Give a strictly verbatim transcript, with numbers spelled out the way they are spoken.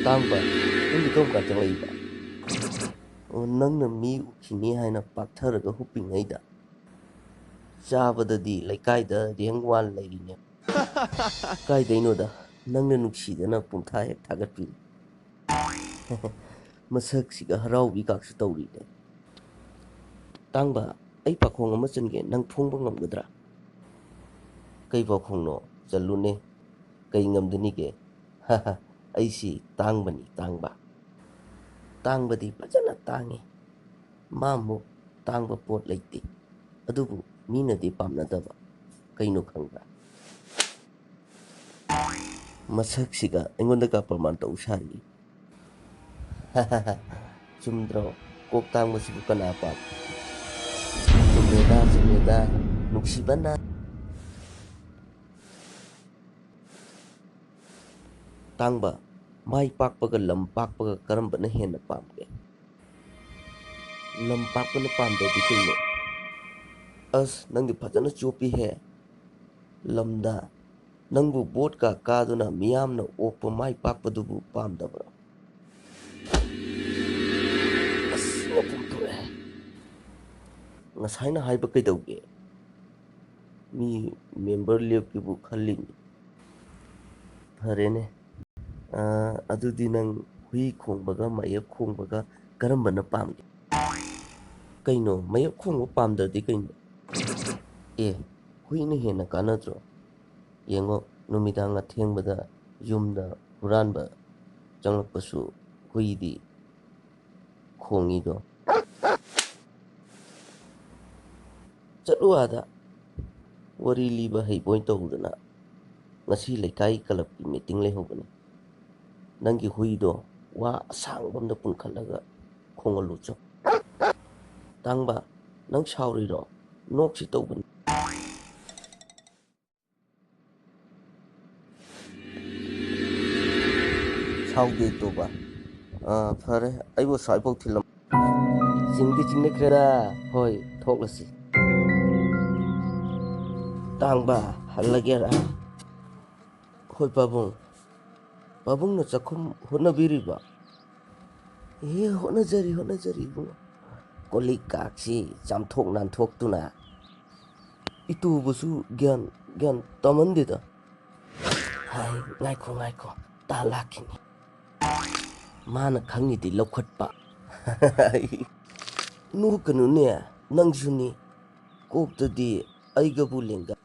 ꯇꯥꯡꯕ, ꯅꯪꯗꯤ ꯀꯔꯝ ꯀꯥꯟ ꯆꯪꯂꯛꯏꯕ? ꯑꯣ, ꯅꯪꯅ ꯃꯤ ꯎꯈꯤꯅꯤ ꯍꯥꯏꯅ ꯄꯥꯛꯊꯔꯒ ꯍꯨꯞꯄꯤꯉꯩꯗ ꯆꯥꯕꯗꯗꯤ ꯂꯩꯀꯥꯏꯗ ꯔꯦꯡ ꯋꯥꯟ ꯂꯩꯔꯤꯅꯦ꯫ ꯀꯥꯏꯗꯩꯅꯣꯗ, ꯅꯪꯅ ꯅꯨꯡꯁꯤꯗꯅ ꯄꯨꯡꯊꯥ ꯍꯦꯛ ꯊꯥꯒꯠꯄꯤꯔꯤ꯫ ꯃꯁꯛꯁꯤꯒ ꯍꯔꯥꯎꯕꯤ ꯀꯥꯛꯁꯨ ꯇꯧꯔꯤꯅꯦ꯫ ꯇꯥꯡꯕ, ꯑꯩ ꯄꯥꯈꯣꯡ ꯑꯃ ꯆꯟꯒꯦ, ꯅꯪ ꯐꯣꯡꯕ ꯉꯝꯒꯗ꯭ꯔꯥ? ꯀꯩ ꯄꯥꯈꯣꯡꯅꯣ? ꯆꯜꯂꯨꯅꯦ꯫ ꯀꯩ ꯉꯝꯗꯅꯤꯒꯦ? ꯑꯩꯁꯤ ꯇꯥꯡꯕꯅꯤ, ꯇꯥꯡꯕ꯫ ꯇꯥꯡꯕꯗꯤ ꯐꯖꯅ ꯇꯥꯡꯉꯤ꯫ ꯃꯥꯃꯨꯛ ꯇꯥꯡꯕ ꯄꯣꯠ ꯂꯩꯇꯦ꯫ ꯑꯗꯨꯕꯨ ꯃꯤꯅꯗꯤ ꯄꯥꯝꯅꯗꯕ꯫ ꯀꯩꯅꯣ ꯈꯪꯕ꯭ꯔꯥ? ꯃꯁꯛꯁꯤꯒ ꯑꯩꯉꯣꯟꯗꯒ ꯄ꯭ꯔꯃꯥꯟ ꯇꯧ ꯁꯥꯔꯤ꯫ ꯆꯨꯝꯗ꯭ꯔꯣ? ꯀꯣꯛ ꯇꯥꯡꯕꯁꯤꯕꯨ ꯀꯅꯥ ꯄꯥꯝ? ꯆꯨꯝꯃꯦꯗ, ꯆꯨꯝꯃꯦꯗ, ꯅꯨꯡꯁꯤꯕꯅ꯫ ꯇꯥꯡꯕ, ꯃꯥꯏ ꯄꯥꯛꯄꯒ ꯂꯝ ꯄꯥꯛꯄꯒ ꯀꯔꯝꯕꯅ ꯍꯦꯟꯅ ꯄꯥꯝꯒꯦ? ꯂꯝ ꯄꯥꯛꯄꯅ ꯄꯥꯝꯗ꯭ꯔꯗꯤ ꯀꯩꯅꯣ? ꯑꯁ, ꯅꯪꯗꯤ ꯐꯖꯅ ꯆꯣꯞꯄꯤꯍꯦ꯫ ꯂꯝꯗ ꯅꯪꯕꯨ ꯚꯣꯠꯀ ꯀꯥꯗꯨꯅ ꯃꯤꯌꯥꯝꯅ ꯑꯣꯛꯄ ꯃꯥꯏ ꯄꯥꯛꯄꯗꯨꯕꯨ ꯄꯥꯝꯗꯕ꯭ꯔꯣ? ꯑꯁ, ꯃꯄꯨꯝ ꯊꯣꯛꯑꯦ꯫ ꯉꯁꯥꯏꯅ ꯍꯥꯏꯕ ꯀꯩꯗꯧꯒꯦ? ꯃꯤ ꯃꯦꯝꯕꯔ ꯂꯦꯞꯀꯦꯕꯨ ꯈꯜꯂꯤꯅꯤ꯫ ꯐꯔꯦꯅꯦ꯫ ꯑꯥ, ꯑꯗꯨꯗꯤ ꯅꯪ ꯍꯨꯏ ꯈꯣꯡꯕꯒ ꯃꯥꯌꯦꯞ ꯈꯣꯡꯕꯒ ꯀꯔꯝꯕꯅ ꯄꯥꯝꯒꯦ? ꯀꯩꯅꯣ, ꯃꯥꯌꯦꯞ ꯈꯣꯡꯕ ꯄꯥꯝꯗ꯭ꯔꯗꯤ ꯀꯩꯅꯣ? ꯑꯦ, ꯍꯨꯏꯅ ꯍꯦꯟꯅ ꯀꯥꯟꯅꯗ꯭ꯔꯣ? ꯌꯦꯡꯉꯣ, ꯅꯨꯃꯤꯗꯥꯡ ꯑꯊꯦꯡꯕꯗ ꯌꯨꯝꯗ ꯍꯨꯔꯥꯟꯕ ꯆꯪꯂꯛꯄꯁꯨ ꯍꯨꯏꯗꯤ ꯈꯣꯡꯉꯤꯗꯣ꯫ ꯆꯠꯂꯨ ꯑꯥꯗ꯫ ꯋꯥꯔꯤ ꯂꯤꯕ ꯍꯩꯕ ꯑꯣꯏꯅ ꯇꯧꯗꯅ꯫ ꯉꯁꯤ ꯂꯩꯀꯥꯏ ꯀ꯭ꯂꯕꯀꯤ ꯃꯤꯇꯤꯡ ꯂꯩꯍꯧꯕꯅꯤ꯫ ꯅꯪꯒꯤ ꯍꯨꯏꯗꯣ ꯋꯥ ꯑꯁꯥꯡꯕ ꯑꯝꯗ ꯄꯨꯟꯈꯠꯂꯒ ꯈꯣꯡꯍꯜꯂꯨ ꯆꯣ꯫ ꯇꯥꯡꯕ, ꯅꯪ ꯁꯥꯎꯔꯤꯔꯣ? ꯅꯣꯛꯁꯤ ꯇꯧꯕꯅꯤ꯫ ꯁꯥꯎꯗꯦ ꯇꯣꯕ꯫ ꯑꯥ, ꯐꯔꯦ, ꯑꯩꯕꯨ ꯁ꯭ꯋꯥꯏꯐꯥꯎ ꯊꯤꯜꯂꯝ-, ꯆꯤꯡꯗꯤ ꯆꯤꯡꯅꯈ꯭ꯔꯦꯗ꯫ ꯍꯣꯏ, ꯊꯣꯛꯂꯁꯤ꯫ ꯇꯥꯡꯕ, ꯍꯜꯂꯒꯦꯔꯥ? ꯍꯣꯏ, ꯄꯥꯕꯨꯡ꯫ ꯄꯥꯕꯨꯡꯅ ꯆꯥꯛꯈꯨꯝ ꯍꯣꯠꯅꯕꯤꯔꯤꯕ? ꯑꯦ, ꯍꯣꯠꯅꯖꯔꯤ, ꯍꯣꯠꯅꯖꯔꯤ, ꯏꯕꯨꯡꯉꯣ꯫ ꯀꯣꯜꯂꯤꯛ ꯀꯥꯛꯁꯤ ꯆꯥꯝꯊꯣꯛ ꯅꯥꯟꯊꯣꯛꯇꯨꯅ ꯏꯇꯨꯕꯨꯁꯨ ꯒ꯭ꯌꯥꯟ, ꯒ꯭ꯌꯥꯟ ꯇꯥꯃꯟꯗꯦꯗ꯫ ꯍꯥꯏ, ꯉꯥꯏꯈꯣ, ꯉꯥꯏꯈꯣ, ꯇꯥ ꯂꯥꯛꯈꯤꯅꯤ꯫ ꯃꯥꯅ ꯈꯪꯉꯤꯗꯤ ꯂꯧꯈꯠꯄ꯫ ꯅꯣꯛꯀꯅꯨꯅꯦ, ꯅꯪꯁꯨꯅꯤ꯫ ꯀꯣꯛꯇꯗꯤ ꯑꯩꯒꯕꯨ ꯂꯦꯡꯒ